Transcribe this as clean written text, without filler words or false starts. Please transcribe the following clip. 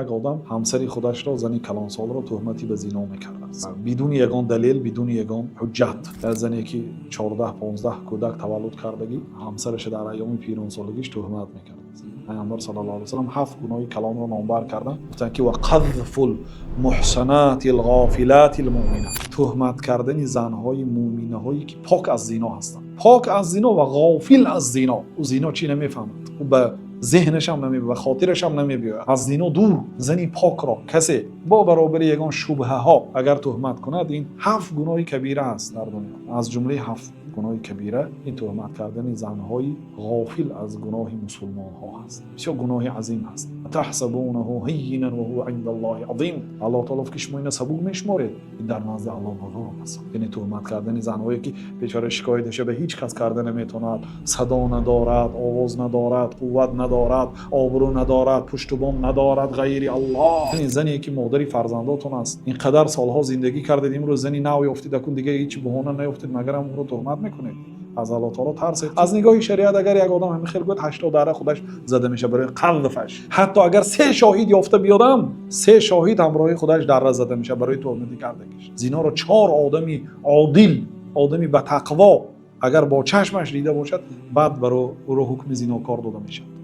Як одам ҳамсари худашро, зани калонсолро, туҳмати ба зино мекардааст бидуни ягон далел, бидуни ягон ҳуҷҷат. Як зане, ки 14-15 кӯдак таваллуд кардагӣ, ҳамсараша дар айёми пиронсолагиш туҳмат мекардааст. Пайғамбар саллаллоҳу алайҳи васаллам ҳафт гуноҳи калонро номбар карданд, гуфтанд, ки وقذف المحصنات الغافلات المؤمنات, туҳмат кардани занҳои муъминаҳое, ки пок аз зино ҳастанд, пок аз зино ва ғофил аз зино. Ӯ зино чӣ намефаҳмад, ӯ ба зеҳнашам намебиёяд, ба хотирашам намебиёяд, аз зино дур. Зани покро касе бо баробари ягон шубҳаҳо агар туҳмат кунад, ин ҳафт гуноҳи кабира аст дар дунё. Аз ҷумлаи ҳафт гуноҳи кабира ин туҳмат кардани занҳои ғофил аз гуноҳи мусулмонҳо ҳаст. Бисёр гуноҳи азим ҳаст. تحسبونه هينا وهو عند الله عظيم. Аллоҳ таоло, ки шумо ина сабук мешуморед, ин дар назди Аллоҳ бузург аст. Яъне туҳмат кардани занҳое, ки бечора шикояташа ба ҳеҷ кас карда наметавонад, садо надорад, овоз надорад, қувват надорад, обрӯ надорад, пуштубон надорад ғайри Аллоҳ. Зане, ки модари фарзандотон аст, ин қадар солҳо зиндагӣ кардед, имрӯз зани нав ёфтед, акун дига ҳеҷ баҳона наёфтед, магарам ӯро туҳмат мекунед? Аз Аллоҳ таоло тарсед. Аз нигоҳи шариат, агар як одам ҳамин хел гӯяд, 80 дара худаш зада мешавад барои қазфаш. Ҳатто агар се шоҳид ёфта биёдам, се шоҳид ҳамроҳи худаш дара зада мешавад барои туҳмати кардагиш. Зиноро чор одами одил, одами ба тақво агар бо чашмаш дида бошад, баъд баро ӯро ҳукми зинокор дода мешавад.